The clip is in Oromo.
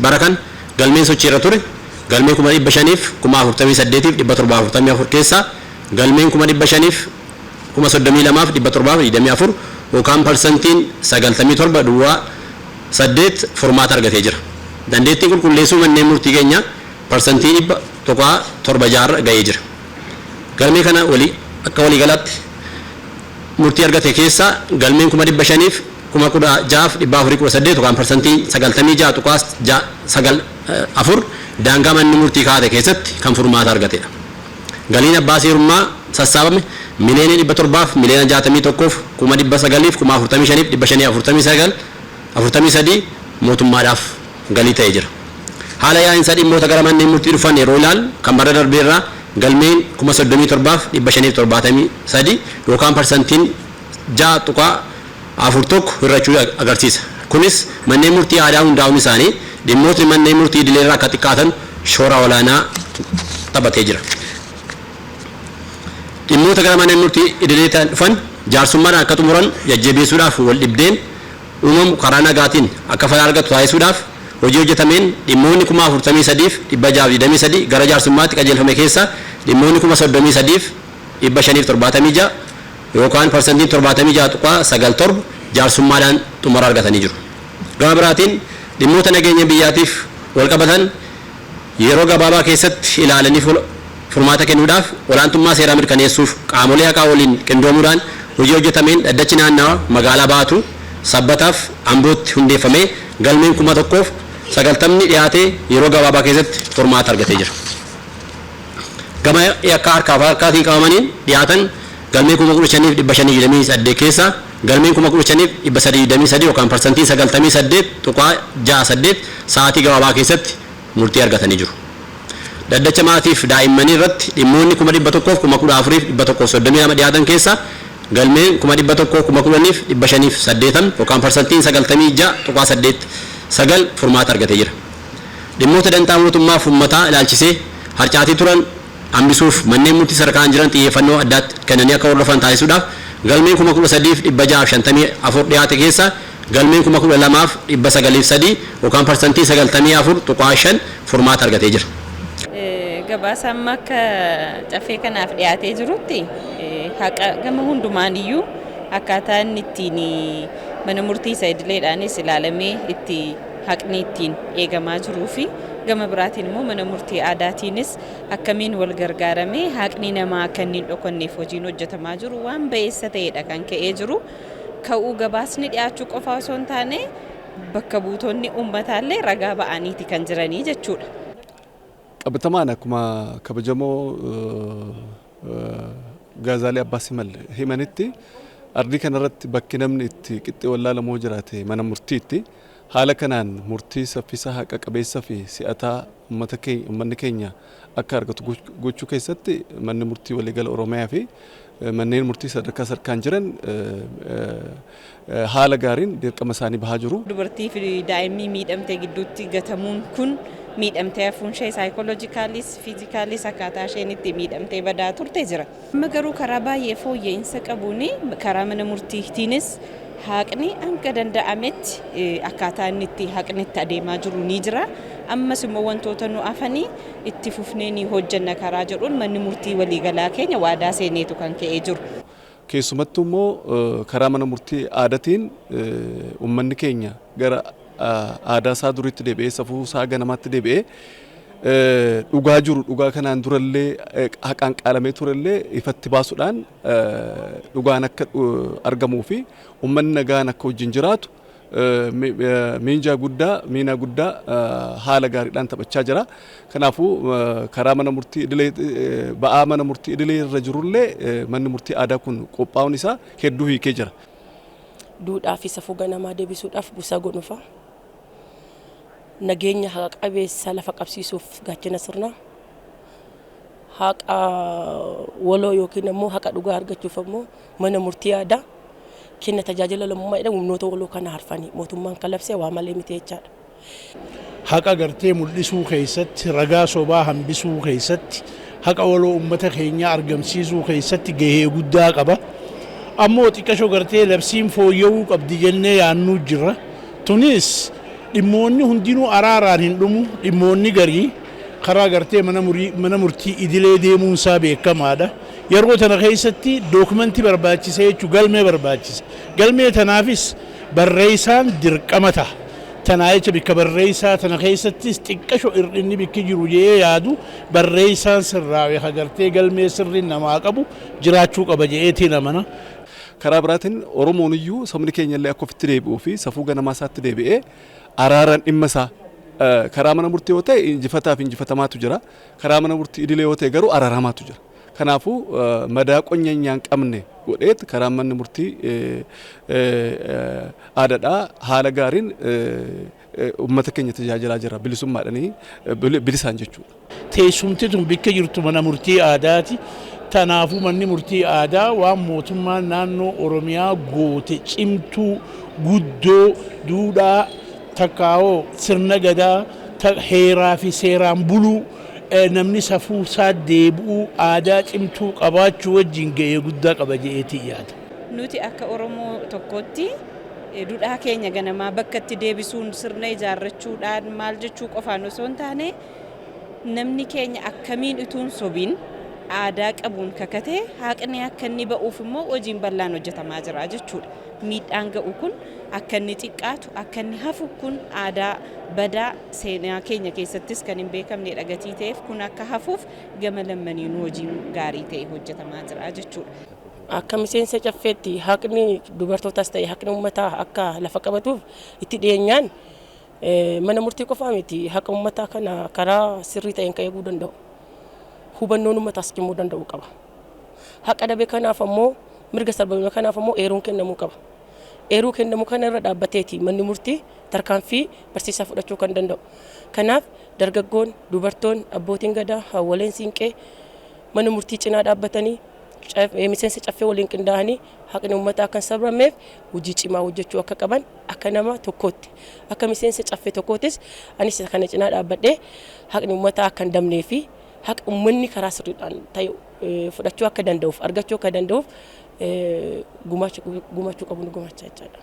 Bara kan galmeen sochiirra ture galmee 548,744 keessaa galmeen 532,724 yookaan parsantiin 97.8 furmaata argatee jira. Dandeettiin qulqulleessuu manneen murtii keenya parsantii 100.76 ga'ee jira. Galmee kana walii akka waliigalaatti murtii argate keessaa galmeen 516,418 yookaan parsantii 96.94 daangaa manni murtii kaa'ate keessatti kan furmaata argatedha. Galiin abbaa seerummaa sassaabame miliyoona 700 miliyoona 61 900 45 549 43 mootummaadhaaf galii ta'ee jira. Haala yaa'insa dhimmoota gara manneen murtii dhufan yeroo ilaalu kan bara darbeerraa galmeen 37,573 yookaan parsantiin 6.41 hir'achuu agarsiisa. Kunis manneen murtii aadaa hundaa'uun isaanii dhimmootni manneen murtii idileerraa akka xiqqaatan shoora olaanaa taphatee jira. Dhimmoota gara manneen murtii idilee dhufan jaarsummaadhaan akka xumuran jajjabeessuudhaaf, wal dhibdeen uumamu karaa nagaatiin akka fala argatu taasisuudhaaf hojii hojjetameen dhimmoonni 43,623 gara jaarsummaatti qajeelfame keessa dhimmoonni 33,576 yookaan parsantiin 76.97 jaarsummaadhaan xumura argatanii jiru. Gama biraatiin dhimmoota nageenya biyyaatiif wal qabatan yeroo gabaabaa keessatti ilaalanii furmaata kennuudhaaf, olaantummaa seeraa mirkaneessuuf qaamolee haqaa waliin qindoomuudhaan hojii hojjetameen dhaddachi naannawa magaalaa Baatu, Sabbataaf Ambootti hundeeffamee galmeen 1090 dhiyaatee yeroo gabaabaa keessatti furmaata argatee jira. Gama yakka harkaaf harkaatiin qabamaniin dhiyaatan galmee 15,528 keessaa galmeen 15,323 yookaan parsantiin 98.68 sa'aatii gabaabaa keessatti murtii argatanii jiru. Dhaddacha maatiif daa'immanii irratti dhimmoonni 114,132 dhiyaatan keessaa galmeen 110,580 yookaan parsantiin 96.89 furmaata argatee jira. Dhimmoota dantaa mootummaaf uummataa ilaalchisee harcaatii turan hambisuuf manneen murtii sadarkaan jiran xiyyeeffannoo addaatti kennanii akka hordofan taasisuudhaaf galmeen 13,654 dhiyaate keessaa galmeen 12,903 yookaan parsantii 94.5 furmaata argatee jira. Gabaasa amma akka caffee kanaaf dhiyaatee jirutti haqa gama hundumaan iyyuu akkaataa inni ittiin mana murtii isa idileedhaanis ilaalamee itti haqni ittiin eegamaa jiruu fi gama biraatiin immoo mana murtii aadaatiinis akkamiin wal gargaaramee haqni namaa akka inni hin dhokanneef hojiin hojjetamaa jiru waan ba'eessa ta'edha kan ka'ee jiru. Ka'uu gabaasni dhiyaachuu qofa osoo hin taane bakka buutonni uummataallee ragaa ba'aniiti kan jiranii jechuudha. Qabatamaan akkuma kabajamoo Gaazaalee Abbaa Simal himanitti, ardii kanarratti bakki namni itti qixxee wallaalamoo jiraate mana murtiitti. Haala kanaan murtii saffisaa, haqa qabeessa fi si'ataa uummata keenya, uummanni keenya akka argatu gochuu keessatti manni murtii waliigala Oromiyaa fi manneen murtii sadarkaa sadarkaan jiran haala gaariin dirqama isaanii bahaa jiru. Dubartii fi daa'imni miidhamte gidduutti gatamuun kun, miidhamtee hafuun ishee psychologicallyis physicallyis akkaataa isheen itti miidhamtee badaa turte jira. Amma garuu karaa baay'ee fooyya'insa qabuun karaa mana murtiitiinis haqni hanga danda'ametti akkaataa inni itti haqni itti adeemaa jiru ni jira. Ammas immoo wantoota nu hafanii itti fufnee ni hojjenna karaa jedhuun manni murtii waliigalaa keenya waadaa seeneetu kan ka'ee jiru. Keessumattuu immoo karaa mana murtii aadaatiin uummanni keenya gara aadaa isaa duriitti deebi'ee, safuu isaa ganamaatti deebi'ee, dhugaa jiru, dhugaa kanaan durallee haqaan qaalamee turellee ifatti baasuudhaan dhugaan akka argamuu fi uummanni nagaan akka wajjin jiraatu miinjaa guddaa, miinaa guddaa haala gaariidhaan taphachaa jira. Kanaafuu karaa mana murtii idilee ba'aa mana murtii idilee irra jirullee manni murtii aadaa kun qophaa'uun isaa hedduu hiikee jira. Duudhaa fi safuu ganamaa deebisuudhaaf buusaa gonfaa. Nageenya haqa qabeessa lafa qabsiisuuf gaachana sirnaa. Haqa waloo yookiin immoo haqa dhugaa argachuuf immoo mana murtii aadaa kenna tajaajila lammummaa jedhamu humnoota waloo kana harfanii mootummaan kan labsee waa malee miti jechaadha. Haqa gartee mul'isuu keessatti, ragaa sobaa hambisuu keessatti, haqa waloo uummata keenyaa argamsiisuu keessatti gahee guddaa qaba. Ammoo xiqqashoo gartee labsiin fooyya'uu qabdi jennee yaannuu jirra. Tunis Dhimmoonni hundinuu araaraan hin dhumu. Dhimmoonni garii karaa gartee mana murtii idilee deemuun isaa beekamaadha. Yeroo tana keessatti dookumentii barbaachisa jechuun galmee barbaachisa. Galmee tanaafis barreessaan dirqama ta'a. Tanaa jecha bikka barreessaa tana keessattis xiqqasho hir'inni bikki jiru jedhee yaadu, barreessaan sirraawee agartee galmee sirrii namaa qabu jiraachuu qaba jedheetiin amana. Karaa biraatiin Oromoon iyyuu, sabni keenya illee akka ofitti deebi'uu fi safuu ganamaa isaatti deebi'ee araaraan dhimma isaa, karaa mana murtii yoo ta'e injifataa fi injifatamaatu jira. Karaa mana murtii idilee yoo ta'e garuu araaramaatu jira. Kanaafuu madaa qonyanyaa hin qabne godheet karaa manni murtii aadaadhaa haala gaariin uummata keenya tajaajilaa jira, bilisummaadhanii, bilisaan jechuudha. Teessumti tun bikka jirtu mana murtii aadaati. Kanaafuu manni murtii aadaa waan mootummaan naannoo Oromiyaa goote cimtuu guddoo, duudhaa takkaawoo sirna gadaa, heeraa fi seeraan buluu, namni safuu isaa deebi'uu, aadaa cimtuu qabaachuu wajjin ga'ee guddaa qaba jedheetii yaada. Nuti akka Oromoo tokkotti duudhaa keenya ganamaa bakka itti deebisuun, sirna ijaarrachuudhaan maal jechuu qofaan osoo hin taane, namni keenya akkamiin utuun sobiin aadaa qabuun kakatee haqni akka inni ba'uuf immoo hojiin bal'aan hojjetamaa jira jechuudha. Miidhaan ga'u kun akka inni xiqqaatu, akka inni hafu, kun aadaa badaa seenaa keenya keessattis kan hin beekamnedha gatii ta'eef, kun akka hafuuf gama lammaniinuu hojiin gaarii ta'e hojjetamaa jira jechuudha. Akka miseensa caffeetti haqni dubartootaas ta'e haqni uummataa akka lafa qabatuuf itti dhiyeenyaan, mana murtii qofaa miti, haqa uummataa kana karaa sirrii ta'een kan eeguu danda'u. Hubannoon uummataas cimuu danda'u qaba. Haqa dhabe kanaaf ammoo, mirga sarbame kanaaf ammoo eeruun kennamuu qaba. Eeruu kennamu kana irra dhaabbateeti manni murtii tarkaanfii barsiisaa fudhachuu kan danda'u. Kanaaf dargaggoon, dubartoonni, abbootiin gadaa, haawwoleen siinqee mana murtii cinaa dhaabbatanii miseensa caffee waliin qindaa'anii haqni uummataa akka hin sarbameef hojii cimaa hojjechuu akka qaban, akka nama tokkootti, akka miseensa caffee tokkootis anis kana cinaa dhaabbadhee haqni uummataa akka hin dabnee fi haqa uummanni karaa sirriidhaan ta'e fudhachuu akka danda'uuf, argachuu akka danda'uuf gumaachuu qabu ni gumaachaa jechaadha.